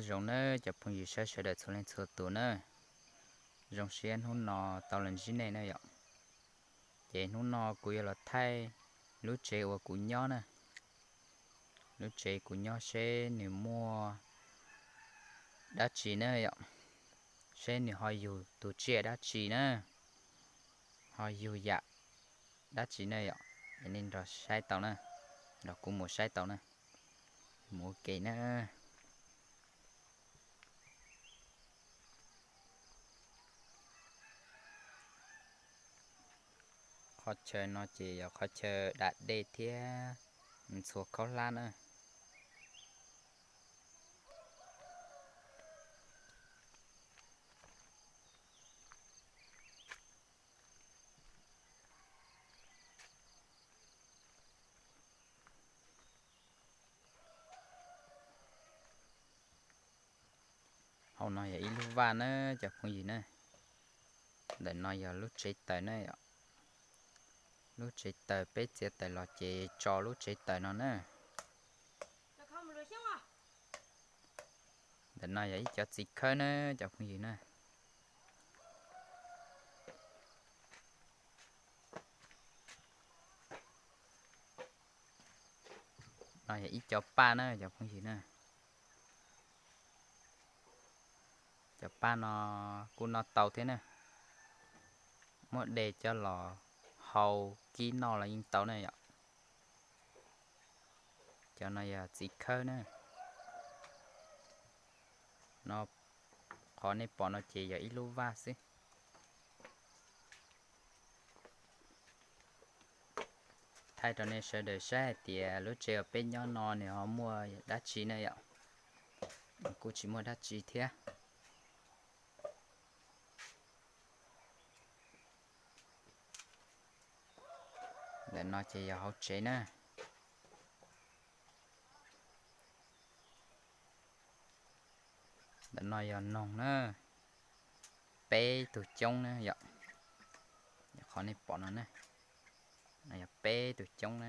Zoo na cov phooj ywg saib sawv daws txhua leej txhua tus na, zoo siab hnub no tau los ntsib nej na yom. Ces hnub no kuv yuav los thaij lub tsev uas kuv nyob na, lub tsev kuv nyob seb nws muaj dab tsi na yom, seb nws ho yug tus tsiaj dab tsi na, ho yug yam dab tsi na yom. Nej nrog saib tau na, nrog kuv mus saib tau na, mus ua ke na. Qhov chaw no ces yog qhov chaw da dej thiab ntxhua khaub hlab na. Hauv no yog ib lub vaj na cov phooj ywg na. Ntawm no yog lub tsev taws na yom. Lub tsev taws peb txiav taws los ces tso lub tsev taws no na. Ntawm no yog ib cov txiv khawb na cov phooj ywg na. No yog ib co paj na cov phooj ywg na. Cov paj no kuj noj tau thiab na. Muab de coj los hau kib noj los yeej tau na yom. Cov no yog txiv khawb na. No, qhov nej pom no ces yog ib lub vaj xwb. Thaij rau nej sawv daws saib hais tias lub tsev uas peb nyob no nws ho muaj dab tsi na yom. Kuj tsis muaj dab tsi thiab. Ntawm no ces yog hauv tsev na. Ntawm no yog noog na, peb tug coob na yom. Qhov nej pom no na, no yog peb tug coob na.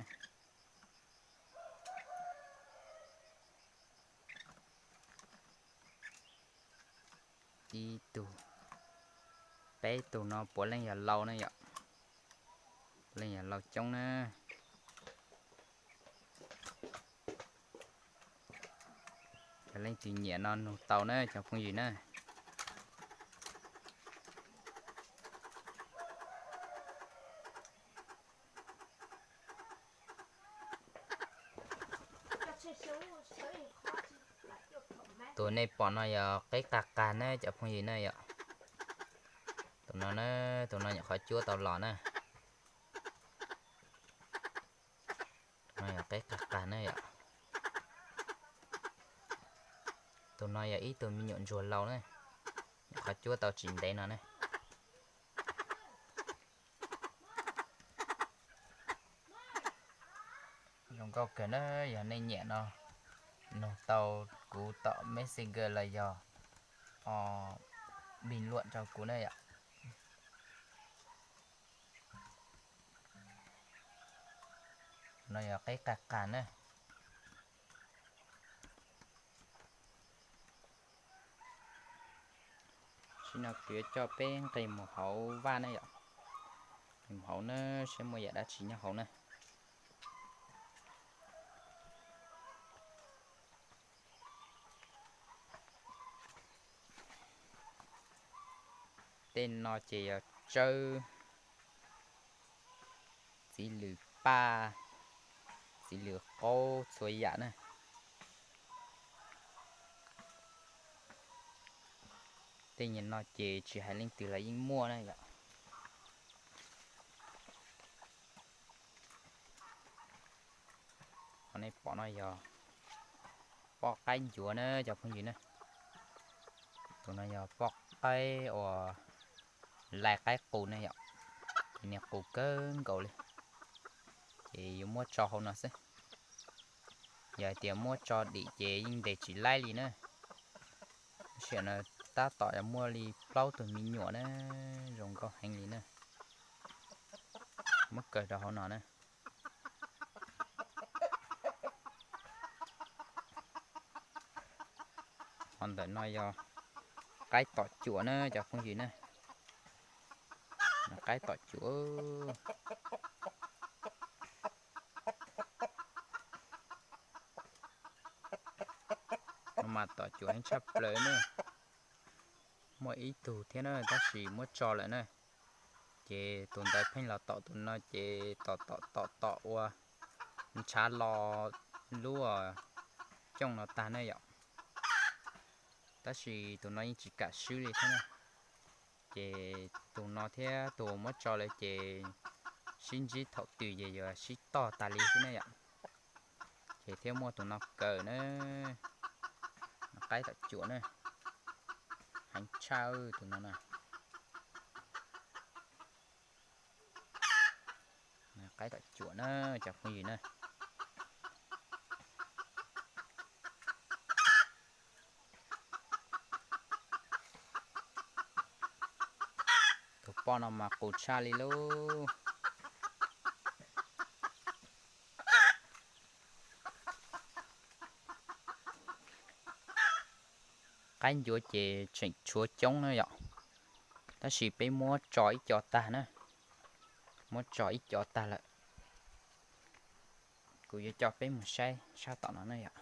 Ib tug, peb tug no puav leej yog lau na yom. Puav leej yog lau coob na. Yog leej twg nyiam no nug tau na cov phooj ywg na. Tus nej pom no yog qeb qag qag na cov phooj ywg na yom. Tus no na, tus no nyuam qhuav cuab tau los na. Tus no yog qeb qag qag na yom. Tus no yog ib tug me nyuam ntsuag laus na, nyuam qhuav cuab tau tsis ntev no na. Zoo nkauj kawg na, yog nej nyiam no nug tau kuv tom Messenger los yog bình luận rau kuv na yom. No yog qeb qag qag na. Tam sim no kuv yuav coj peb nqis mus hauv vaj na yom. Nqis mus hauv na, seb muaj yam dab tsi nyob hauv na. Tej no ces yog tsawb, txiv lws paj, txiv lws qaub txhua yam na. Tej nyuag no ces tsis hais leej twg los yeej muaj na yom. Qhov nej pom no yog poj qaib ncuav na cov phooj ywg na. Tus no yog poj qaib uas lai qaib qus na yom. Ces nws qus kawg nkaus li. Ces yuav muab tso hauv no xwb. Yog hais tias muab tso dim ces yeej ntes tsis laib li na. Sim no tab tom muaj li plaub tug me nyuam na, zoo nkauj heev li na. Muab kaw rau hauv no na. Ntawm no yog qaib tom cuam na cov phooj ywg na. Qaib tom cuam. No mas tom cuam heev tshaj plaws na. Muaj ib tug thiab na tab sis muab tso lawm na. Ces tus ntawd pheej los tom tus no ces tom tom tom tom ua ntshav los lub cooj no tag na yom. Tab sis tus no yeej tsis kam swb li thiab na. Ces tus no thiab tus muab tso lawm ces sib ntsib thaum twg ces yuav sib tog tas li xwb na yom. Ces thiaj muaj tus no kaw na. Qaib tom cuam na. Heev tshaj tus no na. Qaib tom cuam na cov phooj ywg na. Tus poj no mas qus tshaj li lauj. Qaib ncuav ces tseem tshuav coob na yom. Tab sis peb muab tso ib co tag na. Muab tso ib co tag lawm. Kuv yuav coj peb mus saib sab tom no na yom.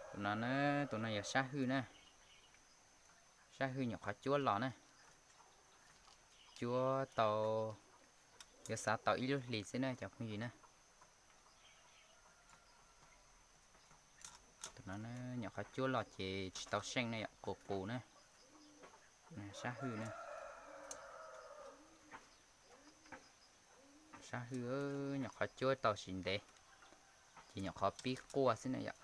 Tus no na, tus no yog sab hwj na. Sab hwj nyuam qhuav cuab los na. Cuab tau, yuav xav tau ib lub hlis xwb na cov phooj ywg na. Tus no nyuam qhuav cuab los ces tsis tau seej na yom, qus qus na. Sab hwj na. Sab hwj nyuam qhuav cuab tau tsis ntev ces nyuam qhuav pib quaj xwb na yom.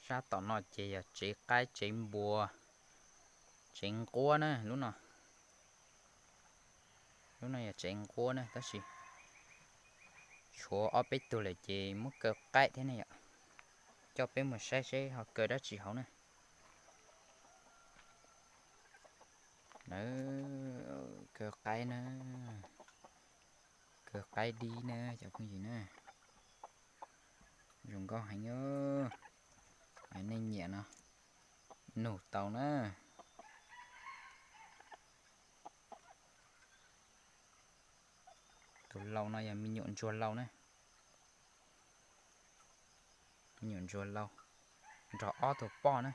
Sab tom no ces yog tsev qaib tsev npua, tsev nquab na lub no. Lub no yog tsev nquab na tab sis tshuav ob peb tug lawm ces muab kaw qaib thiab ne yom. Coj peb mus saib seb ho kaw dab tsi hauv na. Kaw qaib na, kaw qaib dib na cov phooj ywg na. Zoo nkauj heev, nej nyiam no nug tau na. Tus lau no yog me nyuam ntsuag lau na. Me nyuam ntsuag lau nrog ob tug poj na.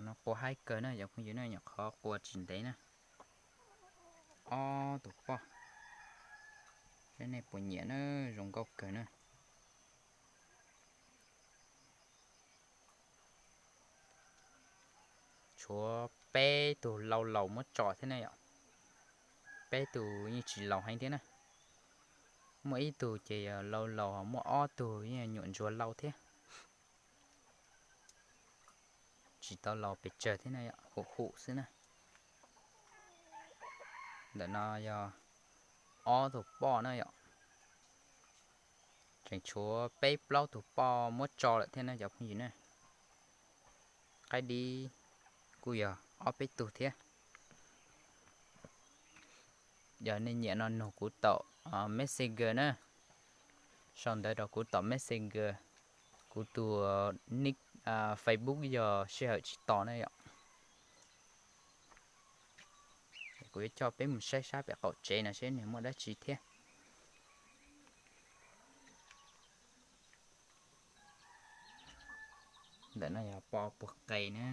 No qua haib kawg na cov phooj ywg na, nyuam qhuav qua tsis ntev na. Ob tug poj, seb nej puas nyiam na, zoo nkauj kawg na. Tshuav peb tug lau laus muab tso thiab ne yom. Peb tug yeej tsis laus heev thiab na. Muaj ib tug ces yog lau laus, muaj ob tug yeej nyuam ntsuag lau thiab. Tsis tau laus pes tsawg thiab na, hum hum xwb na. Ntawm no yog ob tug poj na yom. Tseem tshuav peb plaub tug poj muab tso lawm thiab na cov phooj ywg na. Qaib dib kuj yog ob peb tug thiab. Yog nej nyiam no nug kuv tom Messenger na. Sau ntawv rau kuv tom Messenger. Kuv tus nick Facebook yog sij hawm tsis tos na yom. Kuv yuav coj peb mus saib sab pem qaum tsev no seb nws muaj dab tsi thiab. Ntawm no yog poj puag qe na.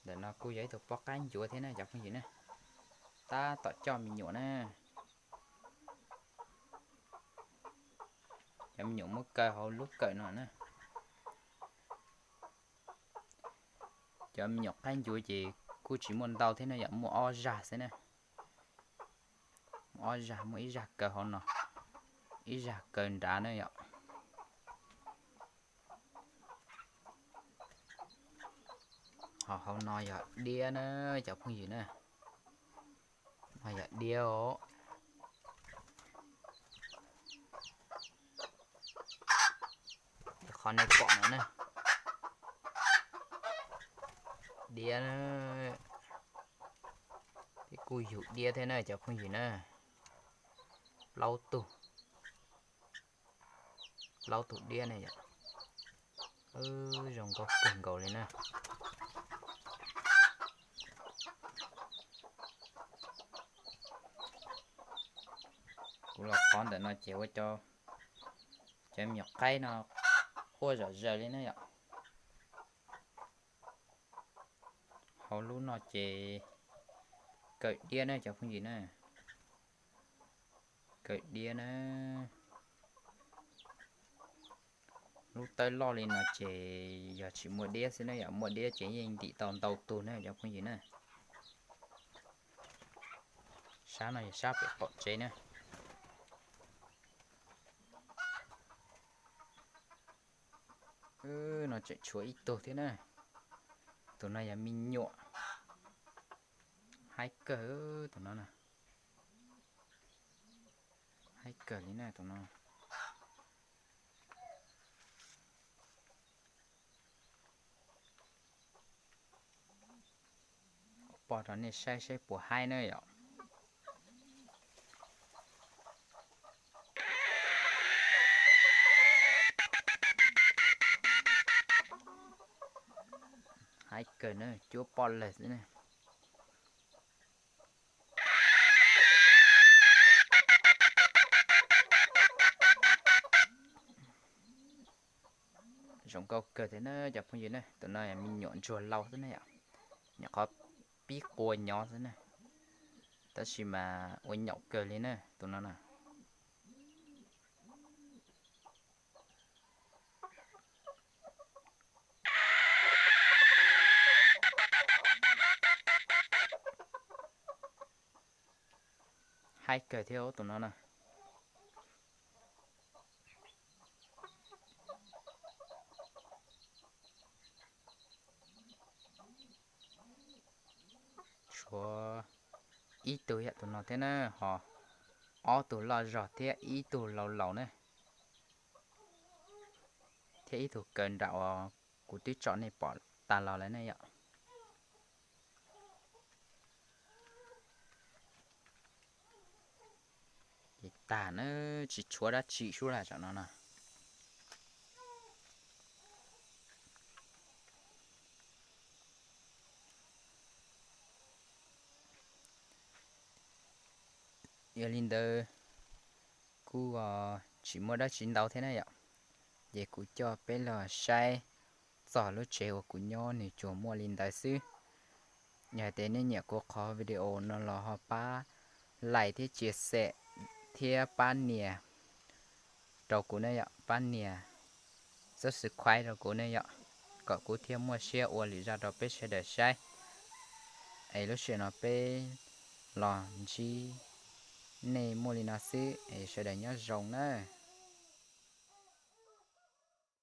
Ntawm no kuj yog ib tug poj qaib ncuav thiab na cov phooj ywg na. Tab tom coj me nyuam na. Cov me nyuam muab kaw hauv lub kawm no na. Cov me nyuam qaib ncuav ces kuj tsis muaj ntau thiab na yom, muaj ob zag xwb na. Muaj ob zag, muaj ib zag kaw hauv no, ib zag kaw nrad na yom. Ho hauv no yog diab na cov phooj ywg na. No yog diab os. Qhov nej pom no na, Diab na, peb kuj yug diab thiab na cov phooj ywg na. Plaub tug, plaub tug diab ne yom. Zoo nkauj kawg nkaus li na. Kuv los qhov ntawm no ces ua cov, cov me nyuam qaib no quaj zom zaws li na yom. Hauv lub no ces kawm diab na cov phooj ywg na. Kawm diab na. Lub tawb loj li no ces yog tsis muaj diab xwb na yom, muaj diab ces yeej ntim tau ntau tug na cov phooj ywg na. Sab no yog sab pem qaum tsev na. No tseem tshuav ib tug thiab na. Tus no yog me nyuam. Haib kawg tus no na. Haib kawg li na tus no. Pom rau nej saib saib puas haib na yom. Haib kawg na, cuab poj lawg xwb na. Zoo nkauj kawg thiab na cov phooj ywg na, tus no me nyuam ntsuag laus xwb na yom, nyuam qhuav pib qua nyob xwb na, tab sis mas ua nyaum kawg li na tus no na. Haib kawg thiab tus no na. Tshuav ib tug yam tus no thiab na, ho ob tug loj zog thiab ib tug laus laus na, thiab ib tug kaw nram uas kuv twb tso nej pom tas los lawm ne yom. Ces tag na, tsis tshuav dab tsi sub lam tam no no. Yog li ntawd kuj tsis muaj dab tsi ntau thiab na yom, ces kuv coj peb los saib txog lub tsev uas kuv nyob nws tsuas muaj li ntawd xwb. Yog tias nej nyiam kuv qhov video no los ho pab like thiab chia sẻ thiab pab nias rau kuv ne yom, pab nias subscribe rau kuv ne yom, kom kuv thiaj muaj siab ua lwm zaj rau peb sawv daws saib. Es lub sij hawm no peb los ntsib nej muaj li no xwb, es sawv daws nyob zoo na.